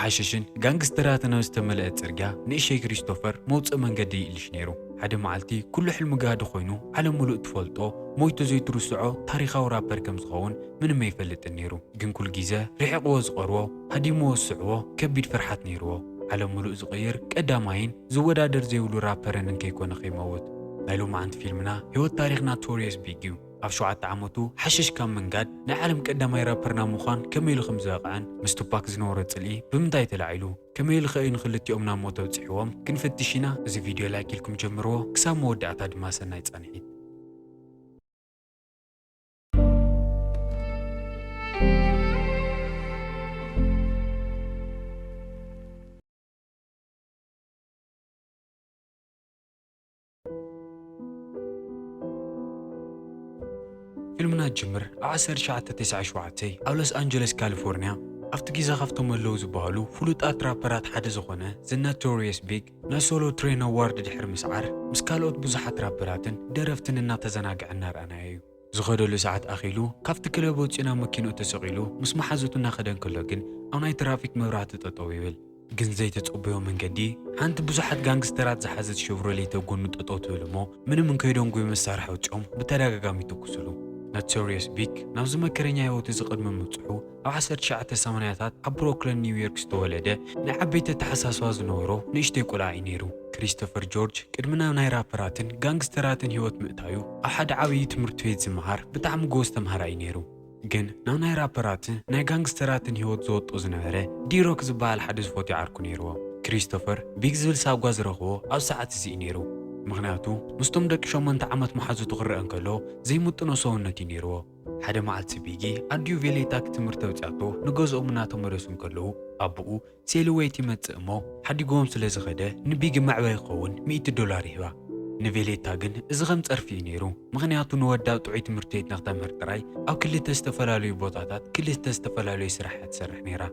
ሓሽሽን ጋንግስተራትን ኣብ ዝተመልአ ጽርግያ፣ ንእሸይ ክሪስቶፈር መውጽእ መንገዲ ይእልሽ ነይሩ። ሓደ መዓልቲ፣ ኩሉ ሕልሚ ጋህዲ ኮይኑ፣ ዓለም ምሉእ ትፈልጦ፣ ሞይቱ ዘይትርስዖ ታሪኻዊ ራፐር ከም ዝኸውን ምንም ኣይፈልጥን ነይሩ። ግን ኩሉ ግዜ ርሒቕዎ ዝቐርቦ፣ ሃዲምዎ ዝስዕቦ ከቢድ ፍርሓት ነይርዎ። ዓለም ምሉእ ዝቕይር ቀዳማይን ዝወዳደር ዘይብሉ ራፐርን እንከይኮነ ከይመውት። ናይ ሎማዓንቲ ፊልምና ህይወት ታሪኽ ናቶሪየስ ቢግ እዩ። ኣብ ሸውዓተ ዓመቱ ሓሽሽ ካብ ምንጋድ ናይ ዓለም ቀዳማይ ራፐር ናብ ምዃን ከመይ ኢሉ ከም ዝበቕዐን ምስ ቱፓክ ዝነበሮ ጽልኢ ብምንታይ ተላዒሉ፣ ከመይ ኢሉ ኸ እዩ ንኽልቲኦም ናብ ሞት ኣብጺሕዎም ክንፍትሽ ኢና። እዚ ቪድዮ ላይክ ኢልኩም ጀምርዎ፣ ክሳብ መወዳእታ ድማ ሰናይ ጻንሒት። ፊልምና ጅምር ኣብ ዓሰርተ ትሽዓተ ተስዓን ሸውዓተን ኣብ ሎስ ኣንጀለስ ካሊፎርኒያ፣ ኣብቲ ግዜ ካብቶም ኣለዉ ዝበሃሉ ፍሉጣት ራፐራት ሓደ ዝኾነ ዘ ናቶሪየስ ቢግ ናይ ሶሎ ትሬን ኣዋርድ ድሕሪ ምስዓር ምስ ካልኦት ብዙሓት ራፐራትን ደረፍትን እናተዘናግዐ እናረኣናዮ እዩ። ዝኸደሉ ሰዓት ኣኺሉ ካብቲ ክለብ ወፂኡ ናብ መኪንኡ ተሰቒሉ ምስ መሓዙቱ እናኸደ እንከሎ ግን ኣብ ናይ ትራፊክ መብራህቲ ጠጠው ይብል። ግን ዘይተጸበዮ መንገዲ ሓንቲ ብዙሓት ጋንግስተራት ዝሓዘት ሸቭሮሌት ኣብ ጎኑ ጠጠው ትብል እሞ ምንም እንከይደንጉዩ መሳርሒ ኣውጺኦም ብተደጋጋሚ ይትኩስሉ። ኖቶሪየስ ቢግ ናብዚ መከረኛ ህይወት እዚ ቅድሚ ምብጽሑ ኣብ ዓሰርተ ትሽዓተ ሰማንያታት ኣብ ብሮክሊን ኒውዮርክ ዝተወለደ ናይ ዓበይቲ ኣተሓሳስባ ዝነበሮ ንእሽተይ ቆልዓ እዩ ነይሩ። ክሪስቶፈር ጆርጅ ቅድሚ ናብ ናይ ራፐራትን ጋንግስተራትን ህይወት ምእታዩ ኣብ ሓደ ዓብዪ ትምህርቲ ቤት ዝመሃር ብጣዕሚ ጎበዝ ተምሃራይ እዩ ነይሩ። ግን ናብ ናይ ራፐራትን ናይ ጋንግስተራትን ህይወት ዝወጦ ዝነበረ ዲሮክ ዝበሃል ሓደ ዝፈትዮ ዓርኩ ነይርዎ። ክሪስቶፈር ቢግ ዝብል ሳጓ ዝረኽቦ ኣብ ሰዓት እዚ እዩ ነይሩ። ምኽንያቱ ምስቶም ደቂ ሸሞንተ ዓመት መሓዙቱ ክረአ እንከሎ ዘይምጥኖ ሰውነት እዩ ነይርዎ። ሓደ መዓልቲ ቢጊ ኣዲኡ ቬሌታ ክትምህርቲ ኣውፅኣቶ ንገዝኦም እናተመለሱ እንከለዉ ኣቦኡ ሴልዌት ይመጽእ እሞ ሓዲግዎም ስለ ዝኸደ ንቢጊ መዕበሪ ክኸውን ሚእቲ ዶላር ይህባ። ንቬሌታ ግን እዚ ከም ጸርፊ እዩ ነይሩ። ምኽንያቱ ንወዳ ጥዑይ ትምህርቲ ቤት ንክተምህር ጥራይ ኣብ ክልተ ዝተፈላለዩ ቦታታት ክልተ ዝተፈላለዩ ስራሕ እያ ትሰርሕ ነይራ።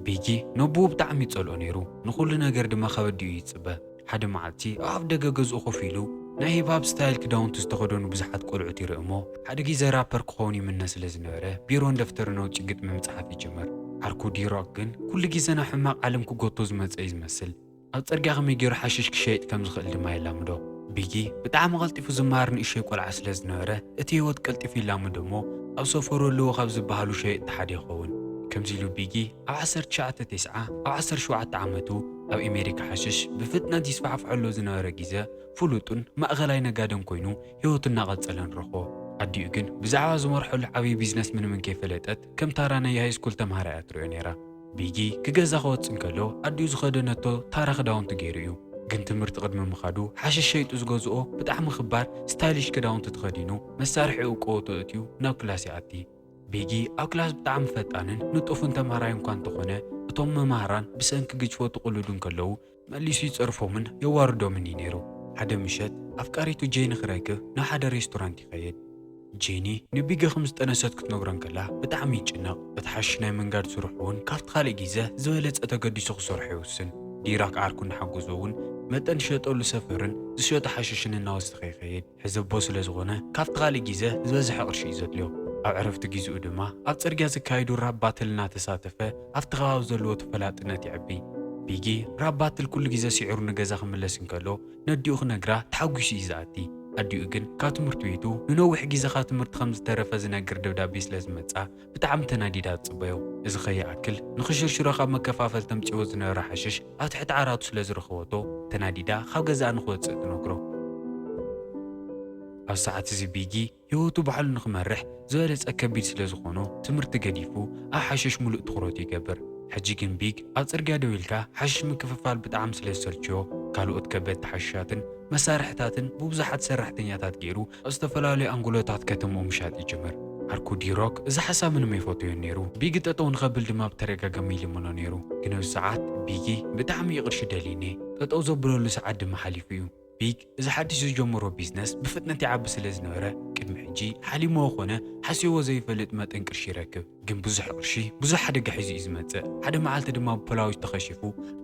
ቢጊ ነቦኡ ብጣዕሚ ይጸልኦ ነይሩ። ንኹሉ ነገር ድማ ካብ ኣዲኡ ይጽበ። ሓደ መዓልቲ ኣብ ኣፍ ደገ ገዝኡ ኮፍ ኢሉ ናይ ሂፕ ሃፕ ስታይል ክዳውንቲ ዝተኸደኑ ብዙሓት ቆልዑት ይርኢ እሞ ሓደ ግዜ ራፐር ክኸውን ይምነ ስለ ዝነበረ ቢሮን ደፍተርን ኣውጺኡ ግጥሚ ምጽሓፍ ይጅምር። ዓርኩ ዲሮክ ግን ኩሉ ግዜ ናብ ሕማቕ ዓለም ክጎቶ ዝመጸ እዩ ዝመስል። ኣብ ጽርግያ ከመይ ገይሩ ሓሽሽ ክሸይጥ ከም ዝኽእል ድማ የላምዶ። ቢጊ ብጣዕሚ ቀልጢፉ ዝመሃር ንእሽተይ ቆልዓ ስለ ዝነበረ እቲ ህይወት ቀልጢፉ ይላምዶ እሞ ኣብ ሰፈሩ ኣለዉ ካብ ዝበሃሉ ሸየጥቲ ሓደ ይኸውን። ከምዚ ኢሉ ቢጊ ኣብ ዓሰርተ ትሽዓተ ተስዓ ኣብ ዓሰርተ ሸውዓተ ዓመቱ ኣብ ኣሜሪካ ሓሽሽ ብፍጥነት ይስፋሕፍሐሉ ዝነበረ ግዜ ፍሉጥን ማእኸላይ ነጋደን ኮይኑ ህይወቱ እናቐጸለ ንረኽቦ። ኣዲኡ ግን ብዛዕባ ዝመርሐሉ ዓብዪ ቢዝነስ ምንም እንከይፈለጠት ከም ታራ ናይ ሃይስኩል ተምሃራይ እያ ትሪኦ ነይራ። ቢጊ ክገዛ ክወጽእ እንከሎ ኣዲኡ ዝኸደነቶ ታራ ክዳውንቲ ገይሩ እዩ። ግን ትምህርቲ ቅድሚ ምኻዱ ሓሽሽ ሸይጡ ዝገዝኦ ብጣዕሚ ክባር ስታይሊሽ ክዳውንቲ ተኸዲኑ መሳርሒኡ ቀወቶ እትዩ ናብ ክላስ ይኣቲ። ቢጊ ኣብ ክላስ ብጣዕሚ ፈጣንን ንጡፍን ተምሃራይ እንኳ እንተኾነ እቶም መማህራን ብሰንኪ ግጅፎ ትቕልዱ እንከለዉ መሊሱ ይጸርፎምን የዋርዶምን እዩ ነይሩ። ሓደ ምሸት ኣፍቃሪቱ ጄኒ ክረክብ ናብ ሓደ ሬስቶራንት ይኸይድ። ጄኒ ንቢጊ ከም ዝጠነሰት ክትነግሮ እንከላ ብጣዕሚ ይጭነቕ። እቲ ሓሽሽ ናይ ምንጋድ ስርሑ እውን ካብቲ ካልእ ግዜ ዝበለጸ ተገዲሱ ክሰርሖ ይውስን። ዲራክ ዓርኩ እናሓገዞ እውን መጠን ዝሸጠሉ ሰፈርን ዝሸጦ ሓሽሽን እናወሰኸ ይኸይድ። ሕዘቦ ስለ ዝኾነ ካብቲ ካልእ ግዜ ዝበዝሐ ቅርሺ እዩ ዘድልዮ። ኣብ ዕረፍቲ ግዜኡ ድማ ኣብ ጽርግያ ዝካየዱ ራፕ ባትል እናተሳተፈ ኣብቲ ከባቢ ዘለዎ ተፈላጥነት የዕቢ። ቢጊ ራፕ ባትል ኩሉ ግዜ ስዒሩ ንገዛ ክምለስ እንከሎ ነዲኡ ክነግራ ተሓጒሱ እዩ ዝኣቲ። ኣዲኡ ግን ካብ ትምህርቲ ቤቱ ንነዊሕ ግዜ ካብ ትምህርቲ ከም ዝተረፈ ዝነግር ደብዳቤ ስለ ዝመጻ ብጣዕሚ ተናዲዳ ትጽበዮ። እዚ ከይኣክል ንኽሽርሽሮ ካብ መከፋፈል ተምጽኦ ዝነበረ ሓሽሽ ኣብ ትሕቲ ዓራቱ ስለ ዝረኸበቶ ተናዲዳ ካብ ገዛኣ ንኽወጽእ ትነግሮ። ኣብ ሰዓት እዚ ቢጊ ህይወቱ ባዕሉ ንኽመርሕ ዝበለጸ ከቢድ ስለ ዝኾኖ ትምህርቲ ገዲፉ ኣብ ሓሽሽ ሙሉእ ትኹረቱ ይገብር። ሕጂ ግን ቢግ ኣብ ጽርግያ ደው ኢልካ ሓሽሽ ምክፍፋል ብጣዕሚ ስለ ዝሰልችዮ ካልኦት ከበድቲ ሓሽሻትን መሳርሕታትን ብብዙሓት ሰራሕተኛታት ገይሩ ኣብ ዝተፈላለዩ ኣንጎሎታት ከተምኡ ምሻጥ ይጅምር። ዓርኩ ዲሮክ እዚ ሓሳብ ምንም ኣይፈትዮን ነይሩ። ቢግ ጠጠው ንኸብል ድማ ብተደጋጋሚ ይልምኖ ነይሩ። ግን ኣብዚ ሰዓት ቢጊ ብጣዕሚ እዩ ቅርሺ ደልዩኒ። ጠጠው ዘብለሉ ሰዓት ድማ ሓሊፉ እዩ። ቢግ እዚ ሓድሽ ዝጀመሮ ቢዝነስ ብፍጥነት ይዓቢ ስለ ዝነበረ ቅድሚ ሕጂ ሓሊምዎ ኮነ ሓሲብዎ ዘይፈልጥ መጠን ቅርሺ ይረክብ። ግን ብዙሕ ቅርሺ ብዙሕ ሓደጋ ሒዙ እዩ ዝመጽእ። ሓደ መዓልቲ ድማ ብፖላዊስ ተኸሺፉ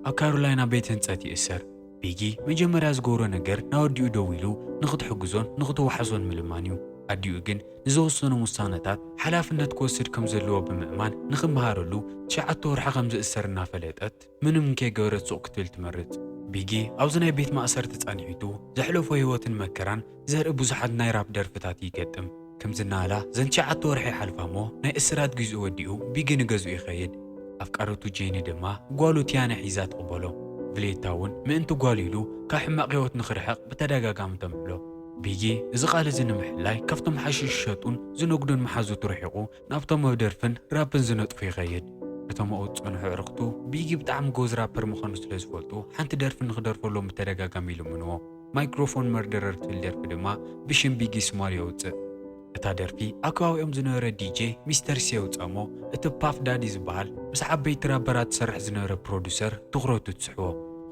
ኣብ ካሮላይና ቤት ህንጸት ይእሰር። ቢጊ መጀመርያ ዝገብሮ ነገር ናብ ኣዲኡ ደዊሉ ንኽትሕግዞን ንኽትወሓሶን ምልማን እዩ። ኣዲኡ ግን ንዝወሰኖም ውሳነታት ሓላፍነት ክወስድ ከም ዘለዎ ብምእማን፣ ንኽመሃረሉ ትሽዓተ ወርሒ ከም ዝእሰር እናፈለጠት፣ ምንም ከይገበረት ሱቕ ክትብል ትመርጽ። ቢጊ ኣብዚ ናይ ቤት ማእሰርቲ ጸኒሒቱ ዘሕለፎ ህይወትን መከራን ዘርኢ ብዙሓት ናይ ራፕ ደርፍታት ይገጥም። ከምዚ እናበላ ዘን ትሽዓተ ወርሒ ይሓልፋ እሞ፣ ናይ እስራት ግዜኡ ወዲኡ ቢጊ ንገዝኡ ይኸይድ። ኣፍቃሪቱ ጄኒ ድማ ጓሉ ቲያና ሒዛ ትቕበሎ። ቪሌታ እውን ምእንቲ ጓሉ ኢሉ ካብ ሕማቕ ህይወት ንኽርሕቕ ብተደጋጋሚ ተምሕሎ። ቢጊ እዚ ቃል እዚ ንምሕላይ ካብቶም ሓሽሽ ዝሸጡን ዝነግዱን መሓዙቱ ርሒቑ ናብቶም ኣብ ደርፍን ራፕን ዝነጥፉ ይኸይድ። እቶም ኣብኡ ዝጸንሑ ኣዕሩኽቱ ቢጊ ብጣዕሚ ጎበዝ ራፐር ምዃኑ ስለ ዝፈልጡ፣ ሓንቲ ደርፊ ንኽደርፈሎም ብተደጋጋሚ ይልምንዎ። ማይክሮፎን መርደረር ትብል ደርፊ ድማ ብሽም ቢጊ ስማል የውጽእ። እታ ደርፊ ኣብ ከባቢኦም ዝነበረ ዲጄ ሚስተር ሲ የውጽኣ እሞ፣ እቲ ፓፍ ዳዲ ዝበሃል ምስ ዓበይቲ ራፐራት ዝሰርሕ ዝነበረ ፕሮዱሰር ትኹረቱ ትስሕቦ።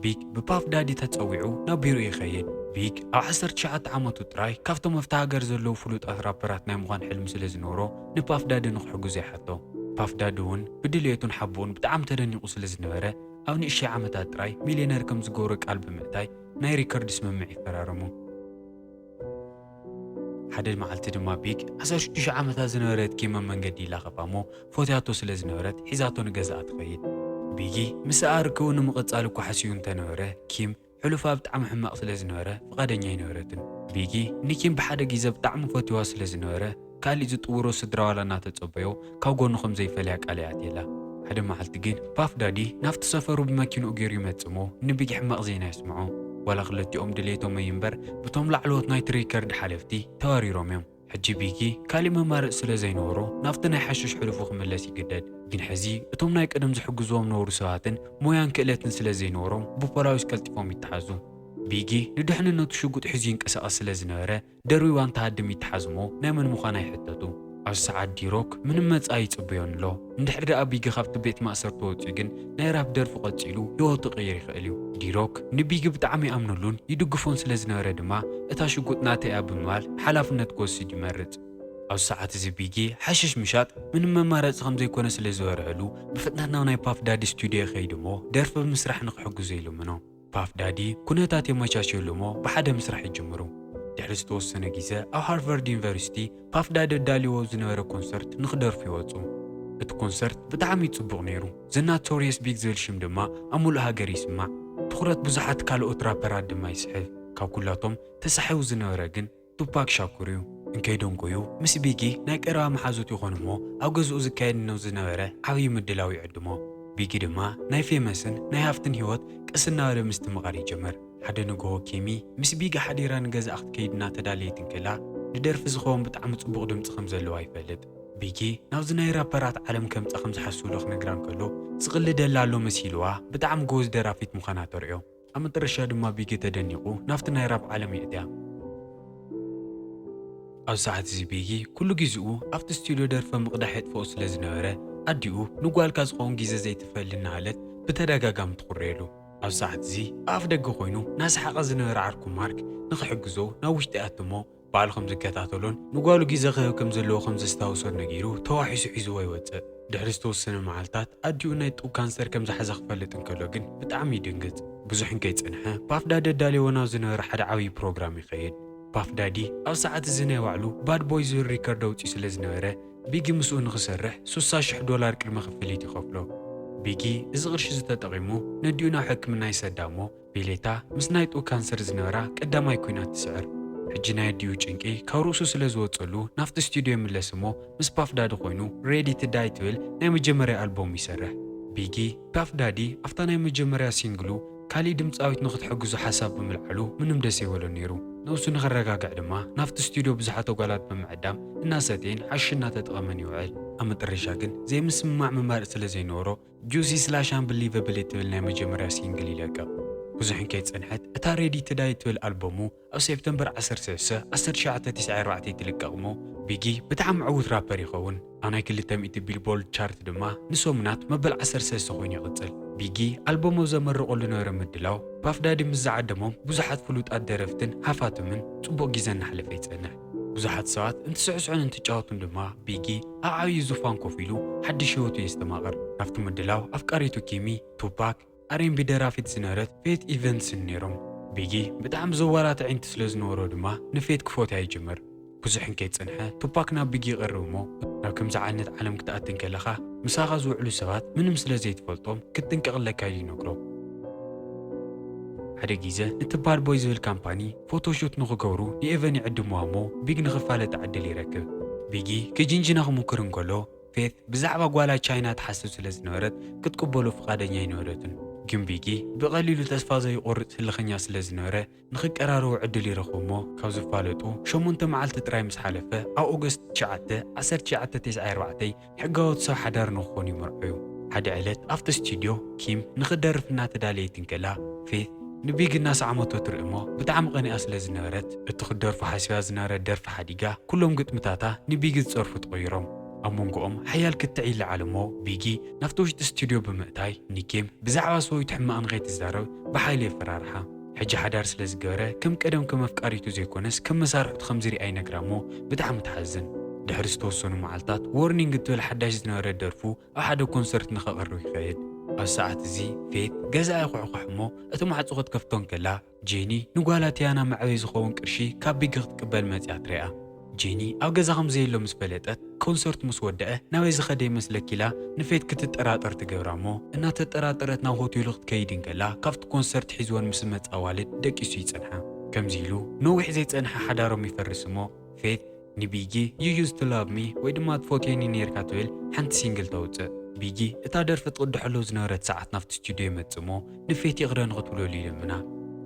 ቢግ ብፓፍ ዳዲ ተጸዊዑ ናብ ቢሮኡ ይኸይድ። ቢግ ኣብ ዓሰርተ ትሽዓተ ዓመቱ ጥራይ ካብቶም ኣብታ ሃገር ዘለዉ ፍሉጣት ራፐራት ናይ ምዃን ሕልሚ ስለ ዝነበሮ፣ ንፓፍ ዳዲ ንኽሕግዞ ይሓቶ። ፓፍ ዳዲ እውን ብድልየቱን ሓቦኡን ብጣዕሚ ተደኒቑ ስለ ዝነበረ፣ ኣብ ንእሽተይ ዓመታት ጥራይ ሚልዮነር ከም ዝገብሮ ቃል ብምእታይ ናይ ሪከርድ ስምምዕ ይፈራረሙ። ሓደ መዓልቲ ድማ ቢግ ዓሰርተ ሽዱሽተ ዓመታ ዝነበረት ኪም ኣብ መንገዲ ይላኸፋ እሞ፣ ፈትያቶ ስለ ዝነበረት ሒዛቶ ንገዛኣ ትኸይድ። ቢጊ ምስኣ ርክቡ ንምቕጻል እኳ ሓሲቡ እንተነበረ፣ ኪም ሕሉፋ ብጣዕሚ ሕማቕ ስለ ዝነበረ ፍቓደኛ ኣይነበረትን። ቢጊ ንኪም ብሓደ ግዜ ብጣዕሚ ፈትዋ ስለ ዝነበረ፣ ካሊእ ዝጥውሮ ስድራ ዋላ እናተጸበዮ ካብ ጎኑ ከም ዘይፈልያ ቃል ይኣትየላ። ሓደ መዓልቲ ግን ፓፍ ዳዲ ናብቲ ሰፈሩ ብመኪንኡ ገይሩ ይመጽእ እሞ፣ ንቢጊ ሕማቕ ዜና የስምዖ። ዋላ ክልቲኦም ድሌቶም እዩ እምበር፣ ብቶም ላዕለዎት ናይቲ ሪከርድ ሓለፍቲ ተባሪሮም እዮም። ሕጂ ቢጊ ካሊእ መማረጺ ስለ ዘይነበሮ፣ ናብቲ ናይ ሓሽሽ ሕሉፉ ክምለስ ይግደድ። ግን ሕዚ እቶም ናይ ቀደም ዝሕግዝዎም ነበሩ ሰባትን ሞያን ክእለትን ስለ ዘይነበሮም፣ ብፖላዊስ ቀልጢፎም ይተሓዙ። ቢጊ ንድሕንነቱ ሽጉጥ ሒዙ ይንቀሳቐስ ስለ ዝነበረ፣ ደርቢባ እንትሃድም ይተሓዝ እሞ፣ ናይ መን ምዃን ኣይሕተቱ። ኣብዚ ሰዓት ዲሮክ ምንም መጻኢ ይጽበዮን ኣሎ። እንድሕር ደኣ ቢጊ ካብቲ ቤት ማእሰርቲ ወጺኡ ግን፣ ናይ ራፕ ደርፊ ቀጺሉ ህይወቱ ክቕይር ይኽእል እዩ። ዲሮክ ንቢጊ ብጣዕሚ ይኣምነሉን ይድግፎን ስለ ዝነበረ ድማ፣ እታ ሽጉጥ ናተይ እያ ብምባል ሓላፍነት ክወስድ ይመርጽ። ኣብዚ ሰዓት እዚ ቢጊ ሓሽሽ ምሻጥ ምንም መማረጺ ከም ዘይኮነ ስለ ዝበርሀሉ፣ ብፍጥነት ናብ ናይ ፓፍ ዳዲ ስቱድዮ ይኸይድ እሞ፣ ደርፊ ብምስራሕ ንኽሕግዞ ይልምኖ። ፓፍ ዳዲ ኩነታት የመቻችየሉ እሞ ብሓደ ምስራሕ ይጅምሩ። ድሕሪ ዝተወሰነ ግዜ ኣብ ሃርቫርድ ዩኒቨርሲቲ ፓፍ ዳዲ ኣዳልይዎ ዝነበረ ኮንሰርት ንኽደርፉ ይወጹ። እቲ ኮንሰርት ብጣዕሚ ጽቡቕ ነይሩ። ዘ ናቶሪየስ ቢግ ዝብል ሽም ድማ ኣብ ሙሉእ ሃገር ይስማዕ። ትኹረት ብዙሓት ካልኦት ራፐራት ድማ ይስሕብ። ካብ ኩላቶም ተሳሒቡ ዝነበረ ግን ቱፓክ ሻኩር እዩ። እንከይደንጎዩ ምስ ቢጊ ናይ ቀረባ መሓዙት ይኾኑ እሞ፣ ኣብ ገዝኡ ዝካየድ ነው ዝነበረ ዓብዪ ምድላው ይዕድሞ። ቢጊ ድማ ናይ ፌመስን ናይ ሃፍትን ህይወት ቀስ እናበለ ምስትምቓር ይጀምር። ሓደ ንግሆ ኪሚ ምስ ቢጊ ሓዲራ ንገዛኣ ክትከይድ እናተዳለየት እንከላ፣ ንደርፊ ዝኸውን ብጣዕሚ ጽቡቕ ድምጺ ከም ዘለዋ ይፈልጥ። ቢጊ ናብዚ ናይ ራፐራት ዓለም ከምጻ ከም ዝሓስብሉ ክነግራ እንከሎ፣ ዝቕልደላ ኣሎ መሲልዋ ብጣዕሚ ጎበዝ ደራፊት ምዃና ተርእዮ። ኣብ መጠረሻ ድማ ቢጊ ተደኒቑ ናብቲ ናይ ራፕ ዓለም የእትያ። ኣብ ሰዓት እዚ ቢጊ ኩሉ ግዜኡ ኣብቲ ስቱድዮ ደርፈ ምቕዳሕ የጥፍኦ ስለ ዝነበረ፣ ኣዲኡ ንጓልካ ዝኸውን ግዜ ዘይትፈሊ እናሃለት ብተደጋጋሚ ትኹረየሉ። ኣብ ሰዓት እዚ ኣብ ኣፍ ደገ ኮይኑ እናሰሓቐ ዝነበረ ዓርኩ ማርክ ንኽሕግዞ ናብ ውሽጢ ይኣቱ እሞ፣ ባዕሉ ከም ዝከታተሎን ንጓሉ ግዜ ክህብ ከም ዘለዎ ከም ዘስታውሶን ነጊሩ ተዋሒሱ ሒዝዎ ይወጽእ። ድሕሪ ዝተወሰነ መዓልታት ኣዲኡ ናይ ጡብ ካንሰር ከም ዝሓዛ ክፈልጥ እንከሎ ግን ብጣዕሚ ይድንግጽ። ብዙሕ እንከይጸንሐ ፓፍ ዳዲ ኣዳልይዎ ናብ ዝነበረ ሓደ ዓብዪ ፕሮግራም ይኸይድ። ፓፍ ዳዲ ኣብ ሰዓት እዚ ናይ ባዕሉ ባድ ቦይ ዝብል ሪከርድ ኣውጺኡ ስለ ዝነበረ ቢጊ ምስኡ ንኽሰርሕ ስሳ ሽሕ ዶላር ቅድመ ክፍሊት ይኸፍሎ። ቢጊ እዚ ቅርሺ እዚ ተጠቒሙ ነዲኡ ናብ ሕክምና ይሰዳ እሞ ቪሌታ ምስ ናይ ጡብ ካንሰር ዝነበራ ቀዳማይ ኲናት ትስዕር። ሕጂ ናይ ኣዲኡ ጭንቂ ካብ ርእሱ ስለ ዝወጸሉ ናብቲ ስቱድዮ ይምለስ እሞ ምስ ፓፍ ዳዲ ኮይኑ ሬዲ ቱ ዳይ ትብል ናይ መጀመርያ ኣልቦም ይሰርሕ። ቢጊ ፓፍ ዳዲ ኣብታ ናይ መጀመርያ ሲንግሉ ካሊእ ድምጻዊት ንኽትሕግዞ ሓሳብ ብምልዓሉ ምንም ደስ ኣይበሎን ነይሩ። ነብሱ ንኽረጋግዕ ድማ ናብቲ ስቱድዮ ብዙሓት ኣጓላት ብምዕዳም እናሰተየን ሓሽሽ እናተጠቐመን ይውዕል። ኣብ መጠረሻ ግን ዘይምስምማዕ መማረጺ ስለ ዘይነበሮ ጁሲ ስላሽ ኣምብሊቨብል እትብል ናይ መጀመርያ ሲንግል ይለቅቕ። ብዙሕ እንከይጸንሐት እታ ሬዲ ቱ ዳይ እትብል ኣልበሙ ኣብ ሴፕተምበር ዓሰርተ ሰለስተ ዓሰርተ ትሽዓተ ተስዓን ኣርባዕተን ትልቀቕ እሞ ቢጊ ብጣዕሚ ዕዉት ራፐር ይኸውን። ኣብ ናይ ክልተ ሚእቲ ቢልቦርድ ቻርት ድማ ንሰሙናት መበል ዓሰርተ ሰለስተ ኮይኑ ይቕጽል። ቢጊ ኣልበሙ ኣብ ዘመረቐሉ ነበረ ምድላው ፓፍ ዳዲ ምስ ዝዓደሞም ብዙሓት ፍሉጣት ደረፍትን ሃፋትምን ጽቡቕ ግዜ እናሕለፈ ይጸንሕ። ብዙሓት ሰባት እንትስዕስዑን እንትጫወቱን ድማ ቢጊ ኣብ ዓብዪ ዙፋን ኮፍ ኢሉ ሓድሽ ህይወቱ የስተማቕር። ናብቲ ምድላው ኣፍቃሪቱ ኪሚ፣ ቱፓክ፣ ኣር ኤን ቢ ደራፊት ዝነበረት ፌት ኢቨንስን ነይሮም። ቢጊ ብጣዕሚ ዘዋራት ኣዒንቲ ስለ ዝነበሮ ድማ ንፌት ክፎትያ ይጅምር። ብዙሕ እንከይጸንሐ ቱፓክ ናብ ቢጊ ይቐርብ እሞ ናብ ከምዚ ዓይነት ዓለም ክትኣትን ከለኻ ምሳኻ ዝውዕሉ ሰባት ምንም ስለ ዘይትፈልጦም ክትጥንቀቕ ኣለካ ኢሉ ይነግሮ። ሓደ ግዜ ነቲ ባድ ቦይ ዝብል ካምፓኒ ፎቶሹት ንኽገብሩ ንኤቨን ይዕድምዋ እሞ ቢግ ንኽፋለጥ ዕድል ይረክብ። ቢጊ ክጅንጅና ክሙክር እንከሎ ፌት ብዛዕባ ጓላ ቻይና ትሓስብ ስለ ዝነበረት ክትቅበሎ ፍቓደኛ ኣይነበረትን። ግን ቢጊ ብቐሊሉ ተስፋ ዘይቆርጽ ህልኸኛ ስለ ዝነበረ ንኽቀራረቡ ዕድል ይረኽቡ እሞ ካብ ዝፋለጡ ሸሞንተ መዓልቲ ጥራይ ምስ ሓለፈ ኣብ ኦገስት ትሽዓተ ዓሰርተ ትሽዓተ ተስዓን ኣርባዕተን ሕጋዊ ሰብ ሓዳር ንኽኾኑ ይምርዓዩ። ሓደ ዕለት ኣብቲ ስቱድዮ ኪም ንኽደርፍ እናተዳለየት እንከላ ፌት ንቢግ እናሰዓመቶ ትርኢ እሞ ብጣዕሚ ቀኒኣ ስለ ዝነበረት እቲ ክትደርፎ ሓሲባ ዝነበረት ደርፊ ሓዲጋ ኩሎም ግጥምታታ ንቢግ ዝጸርፉ ተቐይሮም ኣብ መንጎኦም ሓያል ክትዕ ይለዓል እሞ ቢጊ ናብቲ ውሽጢ ስቱድዮ ብምእታይ ንኪም ብዛዕባ ሰበይቱ ሕማቕ ንኸይትዛረብ ብሓይሊ የፈራርሓ። ሕጂ ሓዳር ስለ ዝገበረ ከም ቀደም ከም ኣፍቃሪቱ ዘይኮነስ ከም መሳርሕቱ ከም ዝሪኣ ይነግራ እሞ ብጣዕሚ ትሓዝን። ድሕሪ ዝተወሰኑ መዓልታት ዎርኒንግ እትብል ሓዳሽ ዝነበረት ደርፉ ኣብ ሓደ ኮንሰርት ንኸቕርብ ይኸይድ። ኣብ ሰዓት እዚ ፌት ገዛ ይኹሕኳሕ እሞ እቲ ማዕጾ ክትከፍቶ እንከላ ጄኒ ንጓላ ቲያና መዕበይ ዝኸውን ቅርሺ ካብ ቢግ ክትቅበል መጺኣ ትሪኣ። ጄኒ ኣብ ገዛ ከም ዘየሎ ምስ ፈለጠት ኮንሰርት ምስ ወደአ ናበይ ዝኸደ ይመስለኪ ኢላ ንፌት ክትጠራጠር ትገብራ እሞ እናተጠራጠረት ናብ ሆቴሉ ክትከይድ እንከላ ካብቲ ኮንሰርት ሒዝወን ምስ ዝመጽእ ኣዋልድ ደቂሱ ይጸንሓ። ከምዚ ኢሉ ነዊሕ ዘይጸንሐ ሓዳሮም ይፈርስ እሞ ፌት ንቢጊ You Used to Love Me ወይ ድማ ትፎትየኒ ነይርካ ትብል ሓንቲ ሲንግል ተውጽእ። ቢጊ እታ ደርፊ ትቕድሐሉ ዝነበረት ሰዓት ናብቲ ስቱድዮ ይመጽእ እሞ ንፌት ይቕረ ንኽትብለሉ ይልምና።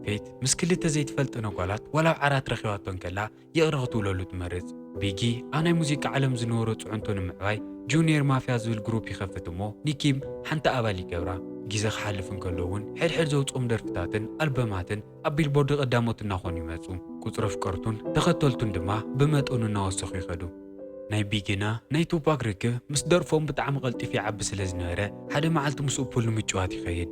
ፌት ምስ ክልተ ዘይትፈልጠን ጓላት ዋላ ኣብ ዓራት ረኺባቶ እንከላ ይቕረ ክትብለሉ ትመርጽ። ቢጊ ኣብ ናይ ሙዚቃ ዓለም ዝነበሮ ጽዕንቶ ንምዕባይ ጁኒየር ማፍያ ዝብል ግሩፕ ይኸፍት እሞ ንኪም ሓንቲ ኣባል ይገብራ። ግዜ ክሓልፍ እንከሎ እውን ሕድሕድ ዘውጽኦም ደርፍታትን ኣልበማትን ኣብ ቢልቦርድ ቀዳሞት እናኾኑ ይመጹ። ቁጽሪ ኣፍቀርቱን ተኸተልቱን ድማ ብመጠኑ እናወሰኹ ይኸዱ። ናይ ቢግና ናይ ቱፓክ ርክብ ምስ ደርፎም ብጣዕሚ ቀልጢፉ ይዓቢ ስለ ዝነበረ ሓደ መዓልቲ ምስኡ ፑል ንምጭዋት ይኸይድ።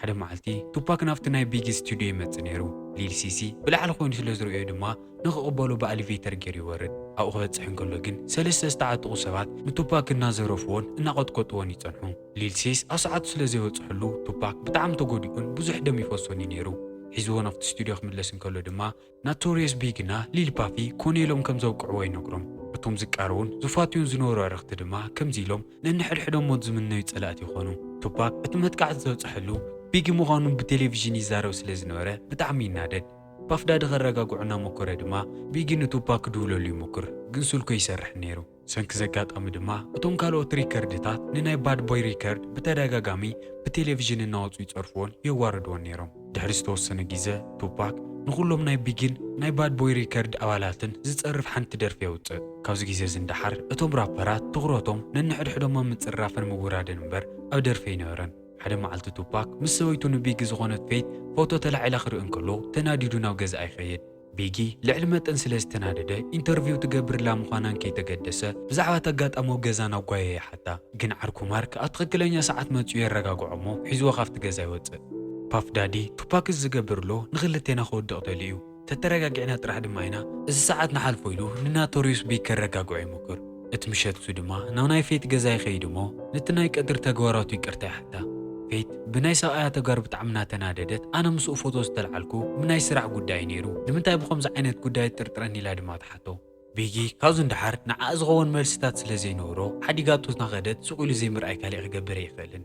ሓደ መዓልቲ ቱፓክ ናብቲ ናይ ቢጊ ስቱድዮ ይመጽእ ነይሩ። ሊል ሲሲ ብላዕሊ ኮይኑ ስለ ዝርእዮ ድማ ንኽቕበሎ ብኣሊቬተር ገይሩ ይወርድ። ኣብኡ ክበጽሕ እንከሎ ግን ሰለስተ ዝተዓጠቑ ሰባት ንቱፓክ እናዘረፍዎን እናቐጥቀጥዎን ይጸንሑ። ሊል ሲስ ኣብ ሰዓቱ ስለ ዘይበጽሐሉ ቱፓክ ብጣዕሚ ተጎዲኡን ብዙሕ ደም ይፈሶን እዩ ነይሩ። ሒዝዎ ናብቲ ስቱድዮ ክምለስ እንከሎ ድማ ናቶሪየስ ቢግ እና ሊል ፓፊ ኮነ ኢሎም ከም ዘውቅዕዎ ይነግሮም። እቶም ዝቃረቡን ዝፋትዩን ዝነበሩ ኣዕርኽቲ ድማ ከምዚ ኢሎም ነንሕድሕዶም ሞት ዝምነዩ ጸላእቲ ይኾኑ። ቱፓክ እቲ መጥቃዕቲ ዝበጽሐሉ ቢጊ ምዃኑ ብቴሌቪዥን ይዛረብ ስለ ዝነበረ ብጣዕሚ ይናደድ። ፓፍ ዳዲ ከረጋግዖ እናሞከረ ድማ ቢጊ ንቱፓክ ክድውለሉ ይሞክር፣ ግን ስልኩ ኣይሰርሕን ነይሩ። ሰንኪ ዘጋጣሚ ድማ እቶም ካልኦት ሪከርድታት ንናይ ባድ ቦይ ሪከርድ ብተደጋጋሚ ብቴሌቪዥን እናወጹ ይጸርፍዎን የዋርድዎን ነይሮም። ድሕሪ ዝተወሰነ ግዜ ቱፓክ ንኹሎም ናይ ቢጊን ናይ ባድ ቦይ ሪከርድ ኣባላትን ዝጸርፍ ሓንቲ ደርፊ የውጽእ። ካብዚ ግዜ እዚ ንደሓር እቶም ራፐራት ትኹረቶም ነንሕድሕዶም ኣብ ምጽርራፍን ምውራድን እምበር ኣብ ደርፊ ኣይነበረን። ሓደ መዓልቲ ቱፓክ ምስ ሰበይቱ ንቢጊ ዝኾነት ፌት ፎቶ ተላዒላ ክርኢ እንከሎ ተናዲዱ ናብ ገዛኣ ይኸይድ። ቢጊ ልዕሊ መጠን ስለ ዝተናደደ ኢንተርቪው ትገብርላ ምዃናን ከይተገደሰ ብዛዕባ እቲ ኣጋጣሚ ኣብ ገዛ ናብ ጓየ ይሓታ። ግን ዓርኩ ማርክ ኣብ ትኽክለኛ ሰዓት መጺኡ የረጋግዖ እሞ ሒዝዎ ካብቲ ገዛ ይወጽእ። ፓፍ ዳዲ ቱፓክ እዚ ዝገብር ኣሎ ንኽልቴና ክወድቕ ደልዩ እዩ። ተተረጋጊዕና ጥራሕ ድማ ኢና እዚ ሰዓት ንሓልፎ ኢሉ ንናቶሪዩስ ቢግ ከረጋግዖ ይሞክር። እቲ ምሸት እሱ ድማ ናብ ናይ ፌት ገዛ ይኸይድ እሞ ነቲ ናይ ቀትሪ ተግባራቱ ይቅርታ ይሓታ። ፌት ብናይ ሰብኣያ ተግባር ብጣዕሚ እናተናደደት ኣነ ምስኡ ፎቶ ዝተልዓልኩ ብናይ ስራሕ ጉዳይ ነይሩ ንምንታይ ብኸምዚ ዓይነት ጉዳይ ትጥርጥረኒ ኢላ ድማ ትሓቶ። ቢጊ ካብዚ ንደሓር ንዓኣ ዝኸውን መልስታት ስለ ዘይነበሮ ሓዲጋቶ እናኸደት ስቕ ኢሉ ዘይምርኣይ ካሊእ ክገብር ኣይኽእልን።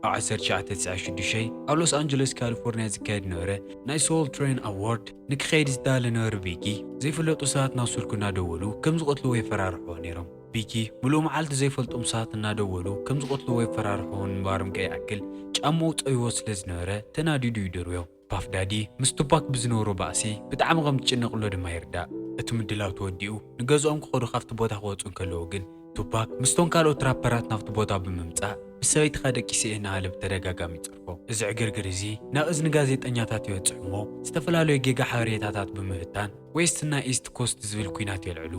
ኣብ ዓሰርተ ትሽዓተ ተስዓን ሽዱሽተን ኣብ ሎስ ኣንጀለስ ካሊፎርኒያ ዝካየድ ነበረ ናይ ሶል ትሬን ኣዋርድ ንክኸይድ ዝዳለ ነበረ። ቢጊ ዘይፍለጡ ሰባት ናብ ስልኩ እናደወሉ ከም ዝቐትልዎ የፈራርሕዎ ነይሮም። ቢጊ ምሉእ መዓልቲ ዘይፈልጦም ሰባት እናደወሉ ከም ዝቐትልዎ የፈራርሕዎ ምንባሮም ከይኣክል ጫምኡ ጸቢቦ ስለ ዝነበረ ተናዲዱ እዩ ደርብዮ። ፓፍ ዳዲ ምስ ቱፓክ ብዝነበሮ ባእሲ ብጣዕሚ ከም ዝጭነቕሎ ድማ ይርዳእ። እቲ ምድላው ተወዲኡ ንገዝኦም ክኸዱ ካብቲ ቦታ ክወፁ እንከለዉ ግን ቱፓክ ምስቶም ካልኦት ራፐራት ናብቲ ቦታ ብምምፃእ ምስ ሰበይትኻ ደቂሰ እየ እናበለ ብተደጋጋሚ ይፀርፎ። እዚ ዕግርግር እዚ ናብ እዝኒ ጋዜጠኛታት ይበፅሕ እሞ ዝተፈላለዩ ጌጋ ሓበሬታታት ብምብታን ዌስት እና ኢስት ኮስት ዝብል ኲናት የልዕሉ።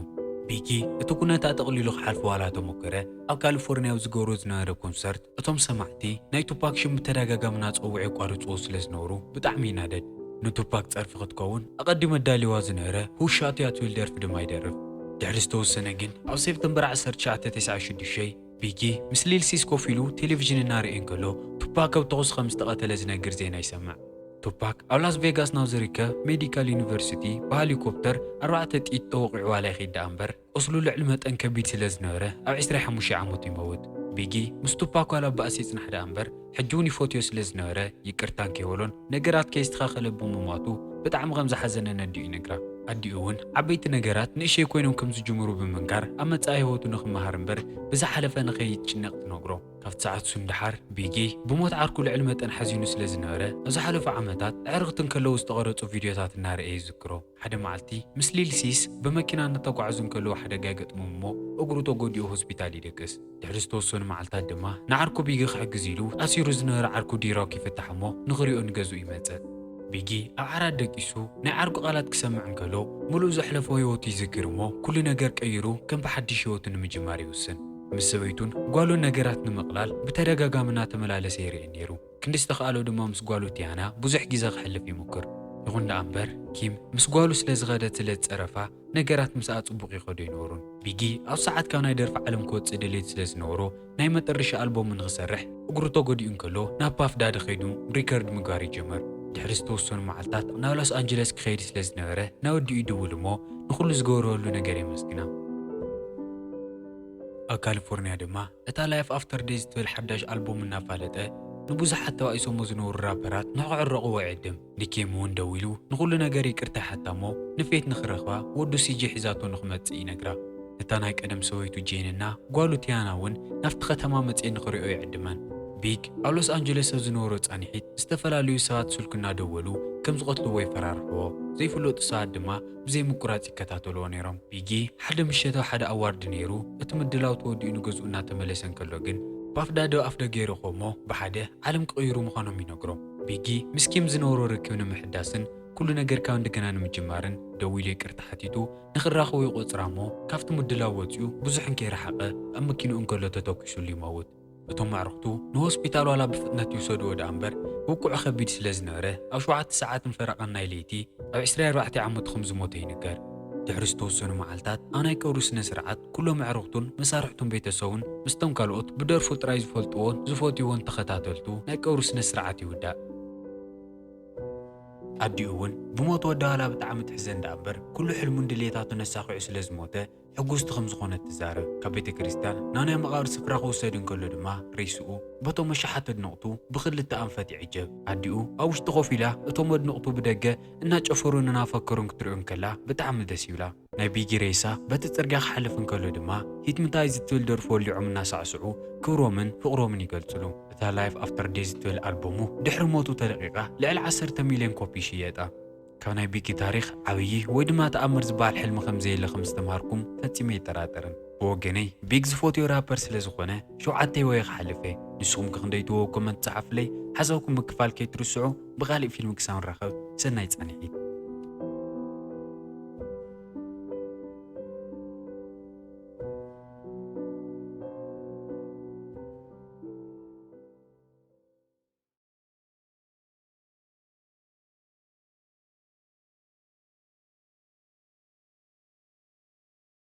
ቢጊ እቲ ኩነት ኣጠቕሊሉ ክሓልፍ ዋላ ተሞከረ ኣብ ካሊፎርኒያ ኣብ ዝገብሮ ዝነበረ ኮንሰርት እቶም ሰማዕቲ ናይ ቱፓክ ሽም ብተደጋጋሚ እናጸውዑ የቋርጽዎ ስለ ዝነበሩ ብጣዕሚ ይናደድ። ንቱፓክ ጸርፊ ክትከውን ኣቐዲሙ ኣዳልይዋ ዝነበረ ሁሻት እያ ትብል ደርፊ ድማ ይደርፍ። ድሕሪ ዝተወሰነ ግን ኣብ ሴፕተምበር ዓሰርተ ትሽዓተ ተስዓን ሽዱሽተን ቢጊ ምስ ሊል ሲስ ኮፍ ኢሉ ቴሌቪዥን እናርኤ እንከሎ ቱፓክ ኣብ ተኹሲ ከም ዝተቐተለ ዝነግር ዜና ይሰምዕ። ቱፓክ ኣብ ላስ ቬጋስ ናብ ዝርከብ ሜዲካል ዩኒቨርሲቲ ብሃሊኮፕተር ኣርባዕተ ጥይት ተወቒዑ ዋላ ይኸይድ ደኣ እምበር፣ ቁስሉ ልዕሊ መጠን ከቢድ ስለ ዝነበረ ኣብ ዕስራ ሓሙሽተ ዓመቱ ይመውት። ቢጊ ምስ ቱፓክ ዋላ ባእሲ ይጽናሕ ደኣ እምበር፣ ሕጂ እውን ይፈትዮ ስለ ዝነበረ ይቅርታ እንከይበሎን ነገራት ከይስተኻኸለ ብምሟቱ ብጣዕሚ ከም ዝሓዘነ ነዲኡ ይነግራ። ኣዲኡ እውን ዓበይቲ ነገራት ንእሸይ ኮይኖም ከም ዝጅምሩ ብምንጋር ኣብ መጻኢ ህይወቱ ንኽመሃር እምበር ብዝሓለፈ ንኸይጭነቕ ትነግሮ። ካብቲ ሰዓት እሱ ንደሓር ቢጊ ብሞት ዓርኩ ልዕሊ መጠን ሓዚኑ ስለ ዝነበረ ኣብ ዝሓለፉ ዓመታት ኣዕርኽቲ እንከለዉ ዝተቐረጹ ቪድዮታት እናረኣየ ይዝክሮ። ሓደ መዓልቲ ምስ ሊል ሲስ ብመኪና እናተጓዓዙ እንከለዉ ሓደጋ ይገጥሞም እሞ እግሩ ተጎዲኡ ሆስፒታል ይደቅስ። ድሕሪ ዝተወሰኑ መዓልታት ድማ ንዓርኩ ቢጊ ክሕግዝ ኢሉ ኣሲሩ ዝነበረ ዓርኩ ዲራክ ይፍታሕ እሞ ንኽሪኦ ንገዝኡ ይመጽእ። ቢጊ ኣብ ዓራት ደቂሱ ናይ ዓርኩ ቃላት ክሰምዕ እንከሎ ምሉእ ዘሕለፎ ህይወቱ ይዝክር እሞ ኩሉ ነገር ቀይሩ ከም ብሓድሽ ህይወቱ ንምጅማር ይውስን። ምስ ሰበይቱን ጓሉን ነገራት ንምቕላል ብተደጋጋሚ እናተመላለሰ ይርእየን ነይሩ። ክንዲ ዝተኽኣሎ ድማ ምስ ጓሉ ቲያና ብዙሕ ግዜ ክሕልፍ ይሙክር። ይኹን ደኣ እምበር ኪም ምስ ጓሉ ስለ ዝኸደት ስለ ዝጸረፋ ነገራት ምስኣ ጽቡቕ ይኸዱ ኣይነበሩን። ቢጊ ኣብ ሰዓት ካብ ናይ ደርፊ ዓለም ክወጽእ ድሌት ስለ ዝነበሮ ናይ መጠረሻ ኣልቦሙ ንኽሰርሕ እግሩ ተጎዲኡ እንከሎ ናብ ፓፍ ዳዲ ከይዱ ሪከርድ ምግባር ይጅምር። ድሕሪ ዝተወሰኑ መዓልታት ናብ ሎስ ኣንጀለስ ክኸይድ ስለ ዝነበረ ናብ ወዲኡ ይድውል እሞ ንኹሉ ዝገበረሉ ነገር የመስግና። ኣብ ካሊፎርኒያ ድማ እታ ላይፍ ኣፍተር ዴዝ ትብል ሓዳሽ ኣልቦም እናፋለጠ ንብዙሓት ተባኢሶሞ ዝነበሩ ራፐራት ንኽዕረቕዎ ይዕድም። ንኪም እውን ደዊሉ ንኹሉ ነገር ይቅርታ ይሓታ እሞ ንፌት ንኽረኽባ ወዱ ሲጂ ሒዛቶ ንኽመጽእ ይነግራ። እታ ናይ ቀደም ሰበይቱ ጄን እና ጓሉ ቲያና እውን ናብቲ ከተማ መጽኤ ንኽሪኦ ይዕድመን። ቢግ ኣብ ሎስ ኣንጀለስ ኣብ ዝነበሮ ጻንሒት ዝተፈላለዩ ሰባት ስልኩ እናደወሉ ከም ዝቐትልዎ ይፈራርሕዎ። ዘይፍለጡ ሰባት ድማ ብዘይ ምቁራጽ ይከታተልዎ ነይሮም። ቢጊ ሓደ ምሸት ኣብ ሓደ ኣዋርድ ነይሩ። እቲ ምድላው ተወዲኡ ንገዝኡ እናተመለሰ እንከሎ ግን ፓፍ ዳዲ ኣፍ ደገ ይረኽቦ እሞ ብሓደ ዓለም ክቕይሩ ምዃኖም ይነግሮም። ቢጊ ምስ ኪም ዝነበሮ ርክብ ንምሕዳስን ኩሉ ነገር ካብ እንደገና ንምጅማርን ደዊሉ ይቅርታ ሓቲቱ ንኽራኸቡ ይቆጽራ እሞ ካብቲ ምድላው ወጺኡ ብዙሕ እንከይረሓቐ ኣብ መኪንኡ እንከሎ ተተኲሱሉ ይመውት። እቶም ኣዕሩኽቱ ንሆስፒታል ዋላ ብፍጥነት ይውሰድዎ ደኣ እምበር ውቅዑ ከቢድ ስለ ዝነበረ ኣብ ሸውዓተ ሰዓትን ፈረቓን ናይ ለይቲ ኣብ ዕስራ ኣርባዕተ ዓመቱ ከም ዝሞተ ይንገር። ድሕሪ ዝተወሰኑ መዓልታት ኣብ ናይ ቀብሩ ስነ ስርዓት ኩሎም ኣዕሩኽቱን መሳርሕቱን ቤተሰቡን ምስቶም ካልኦት ብደርፉ ጥራይ ዝፈልጥዎን ዝፈትይዎን ተኸታተልቱ ናይ ቀብሩ ስነ ስርዓት ይውዳእ። ኣዲኡ እውን ብሞት ወዳ ዋላ ብጣዕሚ ትሕዘን ደኣ እምበር ኩሉ ሕልሙን ድሌታቱን ኣሳኺዑ ስለ ዝሞተ ሕጉስቲ ከም ዝኾነት ትዛረብ። ካብ ቤተ ክርስቲያን ናብ ናይ መቓብር ስፍራ ክውሰድ እንከሎ ድማ ሬስኡ በቶም ኣሽሓት ኣድነቕቱ ብኽልተ ኣንፈት ይዕጀብ። ኣዲኡ ኣብ ውሽጢ ኮፍ ኢላ እቶም ኣድነቕቱ ብደገ እናጨፈሩን እናፈከሩን ክትሪኦ እንከላ ብጣዕሚ ደስ ይብላ። ናይ ቢጊ ሬሳ በቲ ጽርግያ ክሓልፍ እንከሎ ድማ ሂትምታይ ዝትብል ደርፊ ወሊዖም እናሳዕስዑ ክብሮምን ፍቕሮምን ይገልጽሉ። እታ ላይፍ ኣፍተር ዴዝ እትብል ኣልበሙ ድሕሪ ሞቱ ተለቒቓ ልዕሊ ዓሰርተ ሚልዮን ኮፒ ይሽየጣ። ካብ ናይ ቢጊ ታሪኽ ዓብዪ ወይ ድማ ተኣምር ዝበሃል ሕልሚ ከም ዘየለ ከም ዝተምሃርኩም ፈጺመ ኣይጠራጠርን። ብወገነይ ቢግ ዝፈትዮ ራፐር ስለ ዝኾነ ሸውዓተ ወይ ክሓልፍ እየ። ንስኹም ከ ክንደይ ትወ ኮመንት ጸሓፍለይ። ሓሳብኩም ምክፋል ከይትርስዑ። ብኻሊእ ፊልም ክሳብ ንራኸብ ሰናይ ጻንሒት።